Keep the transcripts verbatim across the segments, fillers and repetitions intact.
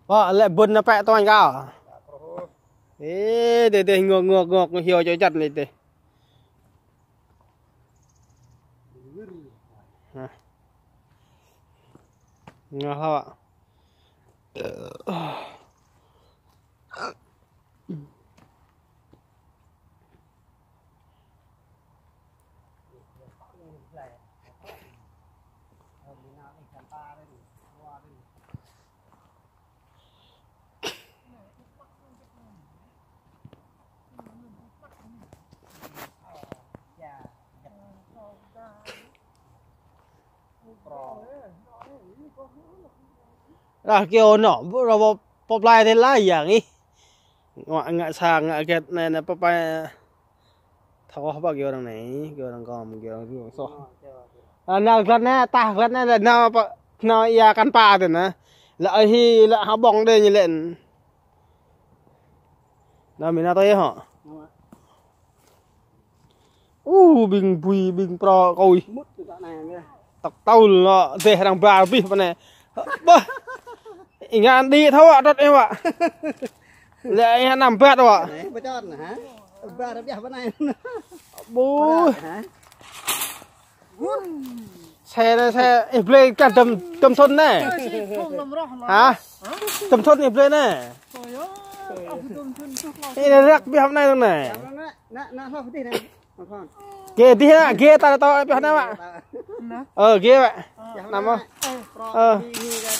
Pă lĕ ƀun nao pĕ tuan kâo. Ê, dê, dê, ngŏk, ngŏk, ngŏk, hiu čô čăt anai dê. Hă. Ngă hă. Rah kơ anŏ, ƀu rah pô, pô plai tê la yang ih. Ngă, ngă sa, ngă gĕt anai, anai pô plai. Thâo kơ pă kơ arăng anai, kơ arăng kơm, kơ arăng ruă soh. Anai glăt anai, tah glăt anai, anai pă, anai ia kăn pă tê anai. Lĕ ih, lĕ ha ƀong đê ñu lĕ. Anai mĭn anai tơi hă. U, ƀing bui, ƀing prŏ kôi. Mŭt kơ anai anai. Tŏk tơl lŏ, dêh arăng ƀar abih pơ anai. Ƀah. Ih ngă đĭ thâo wă, trŏt ih wă. Lĕ ih năm bat wă. Anai, ƀu čŏt anai, hă? Ƀar abih pơ anai. Ƀu. Hă? Xe anai, xe, ih blơi kah dăm, dăm thŭn anai. Hă? Dăm thŭn ih blơi anai. Ih ră ră abih pơ anai dơ̆ng anai. Anai, anai, anai, hloh dih anai. Gê dih anai, gê ta tŏ abih anai wă. Ơ, gê wă. Năm ôh. Ơ.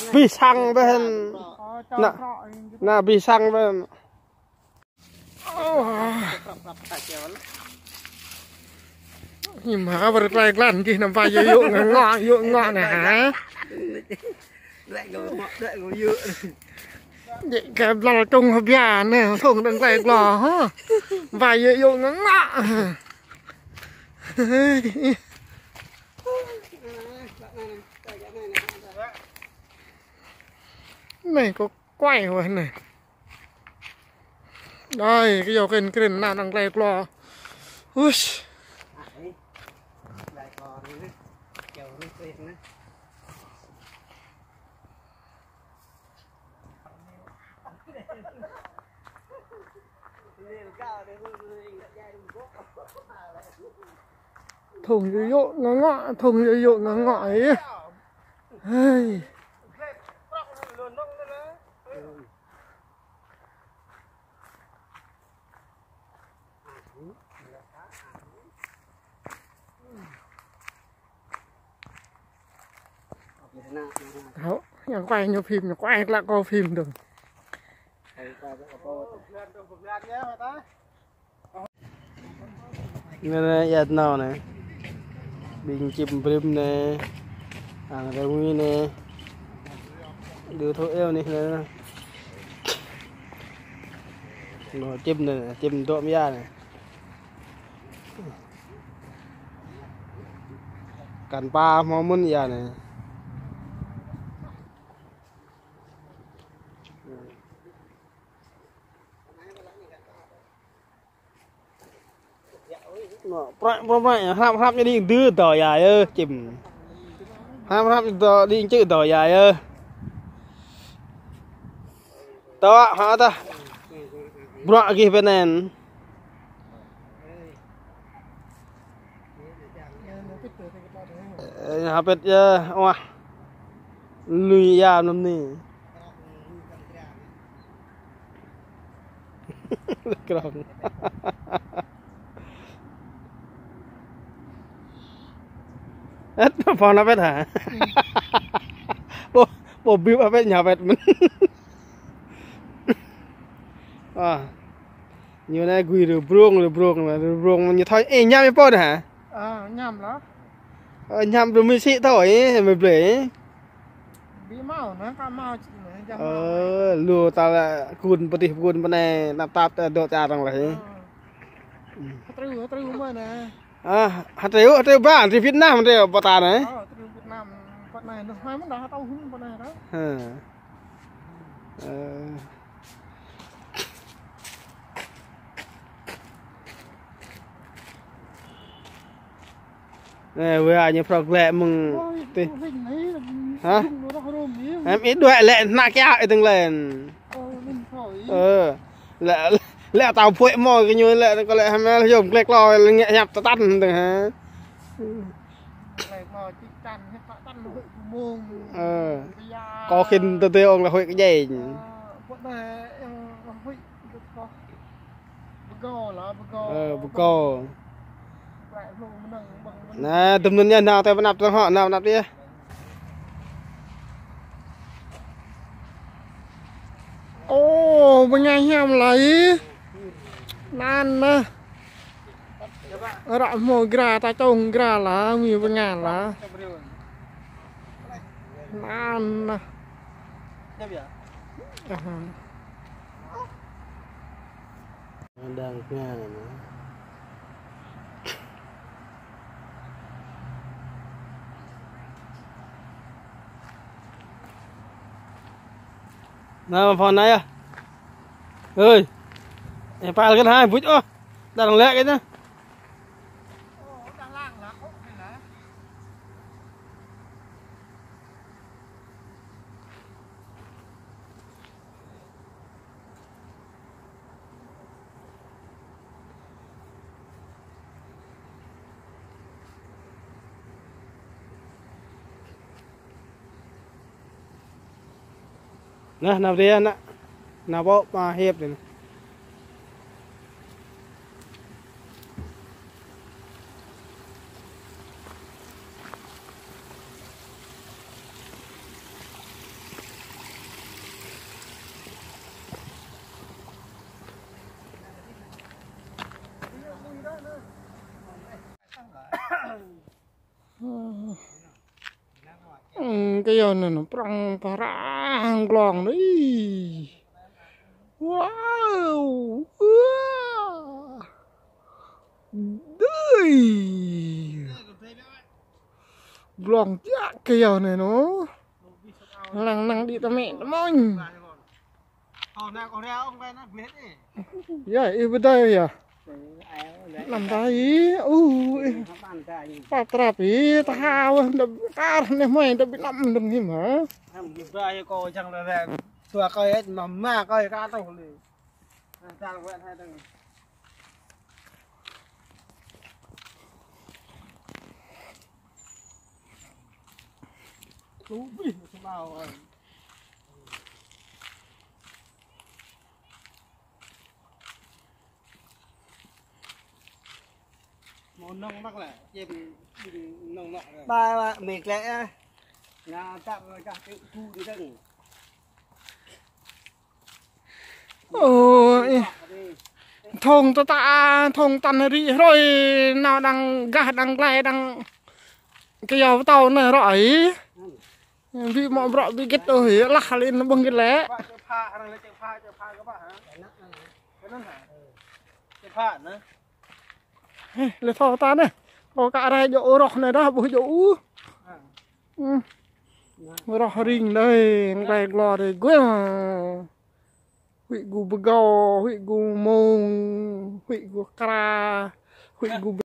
Abih sang ƀĕ hăn. Anai, anai, abih sang ƀĕ hăn. Ñu mă wơr tơlơi tơlan gih năm ba yơh yơh ngă ngă yơh ngă anai hă. Djơ̆ kơ blal čung hơbia anai, thung đơ̆ng tơlơi glô hă. Ba yơh yơh ngă ngă. Anai kơ Kuai wah anai. Đơi, kơ yua kren kren anŭn glai glô. Hush. Thung yơh yơh ngă ngă, thung yơh yơh ngă ngă ih. Hơi. Thâo, ñu quay ñu phim, ñu quay lă kơ phim dơ̆ng. Anai, anai, ia tơnao anai. Ƀing čim brĭm anai. Ang rơmui anai. Dư thô eo anai anai. Anai čim anai, čim dŏ mơyang anai. Kăn pă hmâo mơ̆n ia anai. Anai, prăk, prăk, prăk, hrăp, hrăp ñu đĭ dư dŏ ia yơh, čim. Hrăp, hrăp ñu dŏ đĭ čư̆ dŏ ia yơh. Tŏ, hă tah. Bruă gih pơnen. Ơ, hơpet yơh, wah. Lui ia mơnam anai. Krong. Ĕt, pô nao pĕt hă? Pô, pô bip pĕt ñu pĕt mơ̆n. Ah. Ñu anai gui rơbrông, rơbrông, rơbrông ñu thoi, ê, ñam ih pô hă? Ơ, ñam lah. Ơ, ñam rơmui sĭ thoi, ê, mơi blơi. Ƀu hmâo anai, ka hmâo čih anai, jang hmâo. Ơ, lu ta lĕ kun pơtih kun pơ anai, năp tap ta dŏ ta arăng lah, ê. Ơ. Hơtriu, hơtriu mơ̆n anai. Ơ, hơtriu, hơtriu ba, hơtriu Việt Nam, hơtriu pơ ta anai. Ơ, hơtriu Việt Nam, pơ anai, nơh mai mơ̆n dah, hơtâo hŭn pơ anai dah. Hă. Ơ. Anai, wơ̆t ñu prŏk lĕ mơ̆ng tih. Hă? Em ih đuaĭ lĕ ană kiaŏ ih tơ̆ng lĕn. Ơ. Lĕ, lĕ tao phuĭ mơ̆ kơ ñu lĕ kơ lĕ hăm lĕ yôm glĕk lo lĕ ngă hiăp tơtăn tơ̆ng hă. Ơ. Kâo khĭn tơdơi ŏng lĕ huĭ kơjĕ. Ơ, bơgô. Nă, tơm nun yơh, nao tơ pơnăp tơ̆ng hŏ, nao pơnăp yơh. Ô, bơngai hiam lai. Nan nă. Ră hmâo gra, ta čông gra lah, mi bơngai lah. Nan nă. Aha. Đang nga nă. Nă, phone anai ah. Ơi. Ê, pal kơ hai, buč ôh. Đang lĕ kơ nă. Nă, nao brơi nă. Nao pô mă hiăp dih nă. Ơ, kơ yơh nă, nă, prăng prăng glông nă. Wow. Wow. Dơi. Glông jak kơ yơh nă, nă. Lăng năng đĭ ta mĕ ta mơ̆ng. Yă, ih pơdơi yă. Năm ta ih, ơ, ih. Pap trap ih, ta hao, đa kar neh mơi, đa ƀu năm đam him hă. Năm ƀu ƀai kơ jăng lĕ reng. Tua kơ ih, mă mă kơ ih ka tơ̆ng lĕ. Lu bih, sơmao. Mơ̆ nŏng mă lĕ, čiêm nŏng nŏng lĕ. Ba, ba, mĕ klĕ ah. Nga tăp kah tŭ tu dih dơ̆ng. Ơ, ih. Thong tơ ta, thong tăn rĭ hrơi, nao đang gah, đang glai, đang kơ yua pơtâo nă rŏ ih. Ƀu mă brŏ ƀu gĭt ôh, lah lĕ nă ƀơ̆ng gĭt lĕ. Ơ, lĕ thâo ta nă. Kâo kă rai djơ̆ ôh rŏh nă dah, ƀuh djơ̆ ôh. Ơ. Rŏh ring đơi, ngai glô đơi, gue. Huĭ gu bơgô, huĭ gu mông, huĭ gu kra, huĭ gu